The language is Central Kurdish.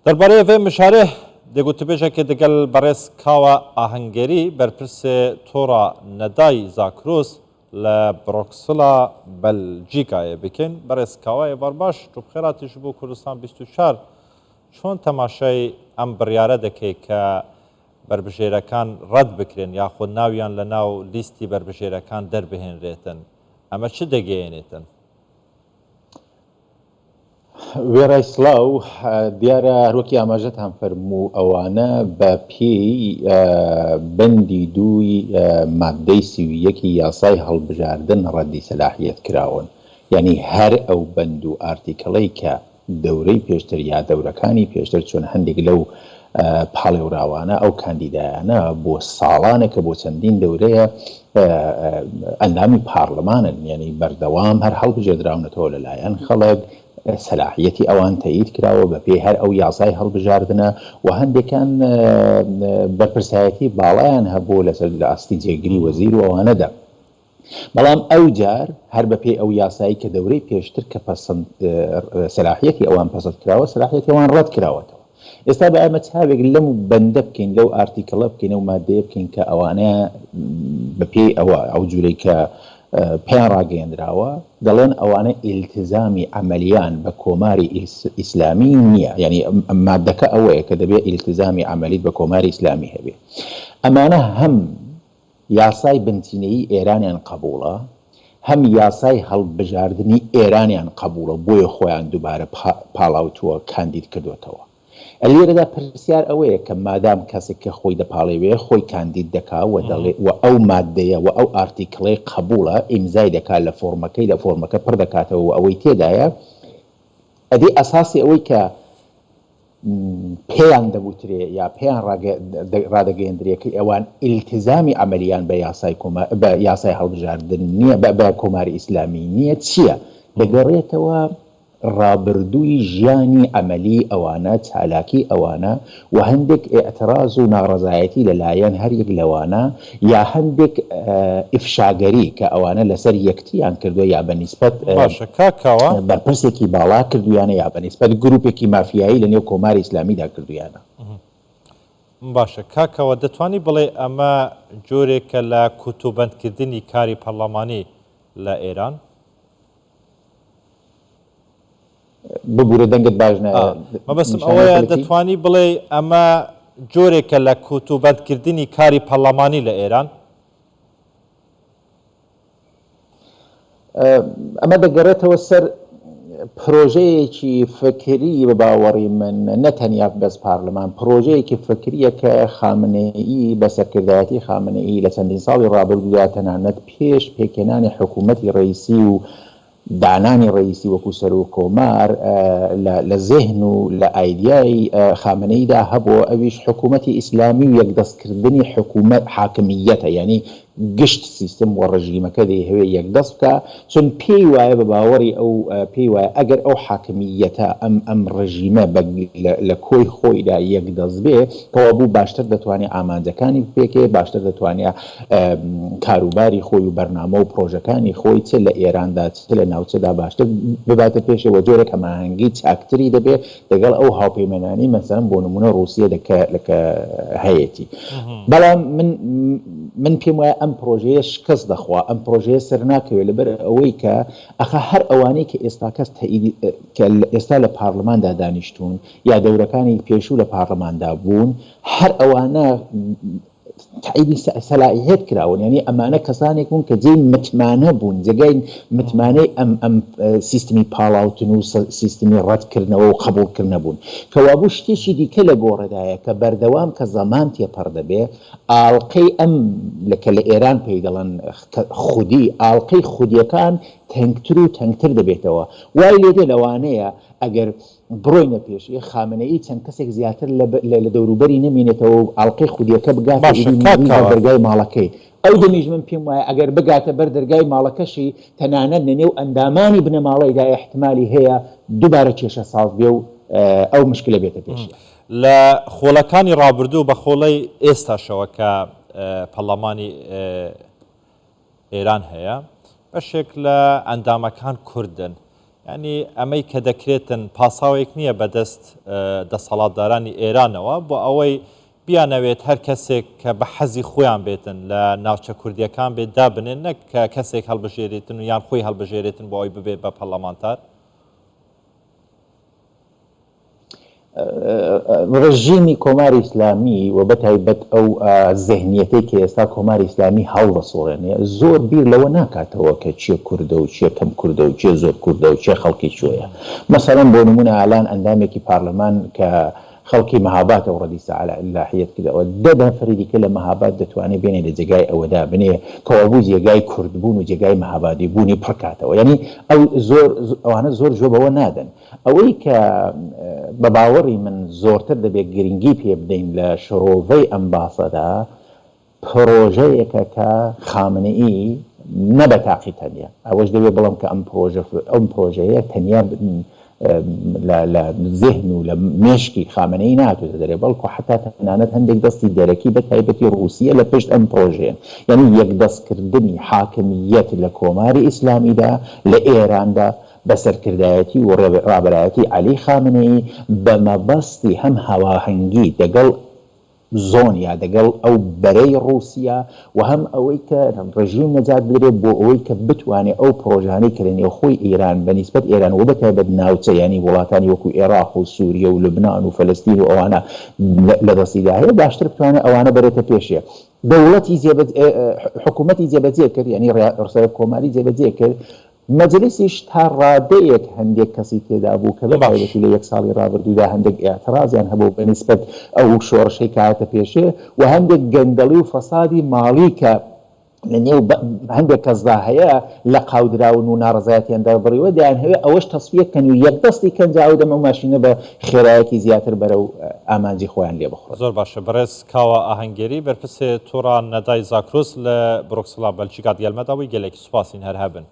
دەربارەی ڤێ مژارێ دێ گوتوبێژەکێ دگەل بەڕێز کاوە ئاهەنگەری بەرپرسێ تۆڕا نەدای زاکرۆس لە برۆکسلا بەلجیکایێ بکەین. بەڕێز کاوە ئێوار باش، تو بخێراتی ژ بۆ کوردستان 24 چۆن تەماشای ئەم بڕیارە دەکەی کە بەربژێرەکان ڕەت بکرێن یاخود ناویان لە ناو لیستی بەربژێرەکان دەربهێنرێتن ئەمە چ دەگەیەنێتن؟ وێڕای سڵاو، دیارە هەروەکی ئاماژەتان فەرموو ئەوانە بە پێی بەندی دووی ماددەی 31 ی یاسای هەڵبژاردن ڕەدی سەلاحیەت کراون، یانی هەر ئەو بەند و ئارتیکڵەی کە دەورەی پێشتر یا دەورەکانی پێشتر چون هەندێک لەو پاڵێوراوانە ئەو کاندیدایانە بۆ ساڵانێکە بۆ چەندین دەورەیە ئەندامی پارلمانن یعنی بەردەوام هەر هەڵبژێردراونەتەوە لەلایەن خەڵک سەلاحیەتی ئەوان تەئید کراوە بە پێی هەر ئەو یاسای هەڵبژاردنە و هەندێکان بەرپرسایەتی باڵایان هەبوو لەسەر لە ئاستی جێگری وەزیر و ئەوانەدا. بەڵام ئەوجار هەر بە پێی ئەو یاسایی کە دەورەی پێشتر کە پەسەند سەلاحیەتی ئەوان پەسەند کراوە سەلاحیەتی ئەوان ڕەت کراوەتەوە. ئێستا با ئێمە چاوێک لەم بەندە بکەین لەو article ە بکەین ئەو مادەیە بکەین کە ئەوانە بە پێی ئەوە ئەو جورەی کە پێیان ڕاگەیەندراوە دەڵێن ئەوانە ئیلتزامی عەمەلیان بە کۆماری ئیسلامی نییە یعنی مادەکە ئەوەیە کە دەبێ ئیلتزامی عەمەلیت بە کۆماری ئیسلامی هەبێ ئەمانە هەم یاسای بنچینەیی ئێرانیان قەبوڵە، هەم یاسای هەڵبژاردنی ئێرانیان قەبوڵە بۆیە خۆیان دوبارە پاڵاوتووە کاندید کردۆتەوە. لێرەدا پرسیار ئەوەیە کە مادام کەسێک کە خۆی دەپاڵێوێ خۆی کاندید دەکا و دەڵێ و ئەو ماددەیە و ئەو article ەی قەبوڵە ئیمزای دەکا لە فۆڕمەکەی لە فۆڕمەکە پڕ دەکاتەوە و ئەوەی تێدایە ئەدی ئەساسی ئەوەی کە پێیان دەگوترێ یا پێیان ڕادەگەیەندرێ کە ئەوان ئیلتیزامی عەمەلیان بە یاسای بە یاسای هەڵبژاردن نییە بە کۆماری ئیسلامی نییە چییە؟ دەگەڕێتەوە ڕابردووی ژیانی عەمەلی ئەوانە، چالاکی ئەوانە و هەندێک ئیعتراز و ناڕەزایەتی لە لایەن هەر یەک لەوانە یا هەندێک ئیفشاگەری کە ئەوانە لەسەر یەکتریان کردووە یا بە نیسبەت باشە کاک کاوە. بەرپرسێکی باڵا کردوویانە یا بە نیسبەت گرووپێکی مافیایی لە نێو کۆماری ئیسلامیدا کردوویانە. باشە کاک کاوە دەتوانی بڵێی ئەمە جۆرێکە لە کوتوبەندکردنی کاری پەڕڵەمانی لە ئێران؟ ببورە دەنگت باش نایە. مەبەستم ئەوەیە دەتوانی بڵێی ئەمە جۆرێکە لە کوتوبەندکردنی کاری پەڕڵەمانی لە ئێران؟ ئەمە دەگەڕێتەوە سەر پرۆژەیەکی فکری بە باوەڕی من نە تەنیا بەس پارلمان پرۆژەیەکی فکریە کە خامنەیی بە سەرکردایەتی خامنەیی لە چەندین ساڵی ڕابردوودا تەنانەت پێش پێکهێنانی حکوومەتی ڕەئیسی و دانانی ڕەئیسی وەکوو سەرۆک کۆمار لە زێهن و لە ئایدیای خامنەییدا هەبوو ئەویش حکوومەتی ئیسلامی و یەکدەست کردنی حکوومەت حاکمییەتە یانی گشت سیستم و ڕژیمەکە دەیهەوێ یەکدەست بکا چون پێی وایە بە باوەڕی ئەو پێی وایە ئەگەر ئەو حاکمییەتە ئەم ئەم ڕژیمە بە لە کۆی خۆیدا یەکدەست بێ کەوابوو باشتر دەتوانێ ئامانجەکانی بپێکێ باشتر دەتوانێ کاروباری خۆی و بەرنامە و پڕۆژەکانی خۆی چ لە ئێراندا چ لە ناوچەدا باشتر بباتە پێشێ و جۆرێک هەماهەنگی چاکتری دەبێ دەگەڵ ئەو هاوپەیمانانەی مەسەلەن بۆ نموونە ڕووسیە کە کە هەیەتی. بەڵام من من پێم وایە ئەم پڕۆژەیە شکست دەخوا، ئەم پڕۆژەیە سەرناکەوێ لەبەر ئەوەی کە ئەخە هەر ئەوانەی کە ئێستاکەس تەئیدی کە ئێستا لە پارلماندا دانیشتوون یا دەورەکانی پێشوو لە پارلماندا بوون هەر ئەوانە تەعیبی سەلاحیەت کراون یانی ئەمانە کەسانێک بوون کە جێی متمانە بوون جێگای متمانەی ئەم ئەم سیستمی پاڵاوتن و سیستمی ڕەتکردنەوە و قەبوڵکردنە بوون کەوابوو شتێکی دیکە لە گۆڕێدایە کە بەردەوام کە زەمان تێپەڕ دەبێ ئاڵقەی ئەم لە کە لە ئێران پێی دەڵێن خودی ئاڵقەی خودیەکان تەنگتر و تەنگتر دەبێتەوە وای لێدێ لەوانەیە ئەگەر بڕۆینە پێشێ، خامنەیی چەند کەسێک زیاتر لە دەوروبەری نەمینێتەوە و ئاڵقەی خودییەکە بگاتە باشە ئیدی کاک نزیک بە کاوە. دەرگای ماڵەکەی. ئەو دەمیش من پێم وایە ئەگەر بگاتە بەر دەرگای ماڵەکەشی، تەنانەت لە نێو ئەندامانی بنەماڵەیدا ئیحتمالی هەیە دووبارە کێشە ساز بێ و ئەو مشکلە بێتە پێشێ. لە خۆڵەکانی ڕابردوو بە خۆڵەی ئێستاشەوە کە پەڕڵەمانی ئێران هەیە، بەشێک لە ئەندامەکان کوردن. یانی ئەمەی کە دەکرێتن پاساوێک نییە بەدەست دەسەڵاتدارانی ئێرانەوە بۆ ئەوەی بیانەوێت هەر کەسێک کە بە حەزی خۆیان بێتن لە ناوچە کوردییەکان بێت دابنێن نەک کە کەسێک هەڵبژێرێتن و یان خۆی هەڵبژێرێتن بۆ ئەوەی ببێت بە پەرلەمانتار؟ ڕژیمی کۆماری ئیسلامی و بەتایبەت ئەو زهنیەتەی کە ئێستا کۆماری ئیسلامی هەڵدەسوڕێنێ زۆر بیر لەوە ناکاتەوە کە کێ کوردە و کێ کەم کوردە و کێ زۆر کوردە و کێ خەڵکی کوێیە. مەسەلەن بۆ نموونە ئالان ئەندامێکی پارلمان کە خەڵکی مەهاباتە و ڕەدی سەلاحیەت کردەوە دە نەفەری دیکە لە مەهاباد دەتوانێ بێنێ لە جێگای ئەوەدا بنێ کەوابوو جێگای کوردبوون و جێگای مەهابادی بوونی پڕ کاتەوە یانی ئەو زۆر ئەوانە زۆر گوێ بەوە نادەن. ئەوەی کە بە باوەڕی من زۆرتر دەبێت گرنگی پێ بدەین لە شرۆڤەی ئەم باسەدا، پرۆژەیەکە کە خامنەیی نە بە تاقی تەنیا، ئەوەش دەبێت بڵێم کە ئەم پرۆژە ئەم پرۆژەیە تەنیا لە لە زێهن و لە مێشکی خامنەیی نەهاتووتە دەرێ، بەڵکو حەتا تەنانەت هەندێک دەستی دەرەکی بە تایبەتی ڕووسیە لە پشت ئەم پرۆژەیەن. یانی یەکدەستکردنی حاکمییەت لە کۆماری ئیسلامیدا، لە ئێراندا، بە سەرکردایەتی و ڕابەرایەتی عەلی خامنەیی بە مەبەستی هەم هاواهەنگی دەگەڵ زۆن یا دەگەڵ ئەو بەرەی ڕووسیا و هەم ئەوەی کە ڕژیم نەجات بدرێ بۆ ئەوەی کە بتوانێ ئەو پڕۆژانەی کە لە نێوخۆی ئێران بە نیسبەت ئێران و بە تایبەت ناوچە یانی وڵاتانی وەکوو ئێراق و سووریە و لوبنان و فەلەستین و ئەوانە لە دەستیدا هەیە باشتر بتوانێ ئەوانە بەرێتە پێشێ. دەوڵەتی جێبە حکوومەتی جێبەجێ کرد یانی سەرۆک کۆماری جێبەجێ کرد مەجلیسیش تا ڕادەیەک هەندێک کەسی تێدا بوو کە بە باش. تایبەتی لە یەک ساڵی ڕابردوودا هەندێک ئیعتڕازیان هەبوو بە نیسبەت ئەو شۆڕشەی کە هاتە پێشێ و هەندێک گەندەڵی و فەسادی ماڵی کە لە نێو هەندێک کەسدا هەیە لەقاودراون و ناڕەزایەتیان دەربڕیوە دەیانهەوێ ئەوەش تەسفیە کەن و یەکدەستی کەن جا ئەو دەم ئەو ماشینە بە خێرایەکی زیاتر بەرەو ئامانجی خۆیان لێ بخوڕن. زۆر باشە بەڕێز کاوە ئاهەنگێری بەرپرسێ تۆڕا نەدای زاکرۆس لە برۆکسڵا بەلجیکا دگەل مەدا بووی گەلێکی سوپاسین هەر هەبن.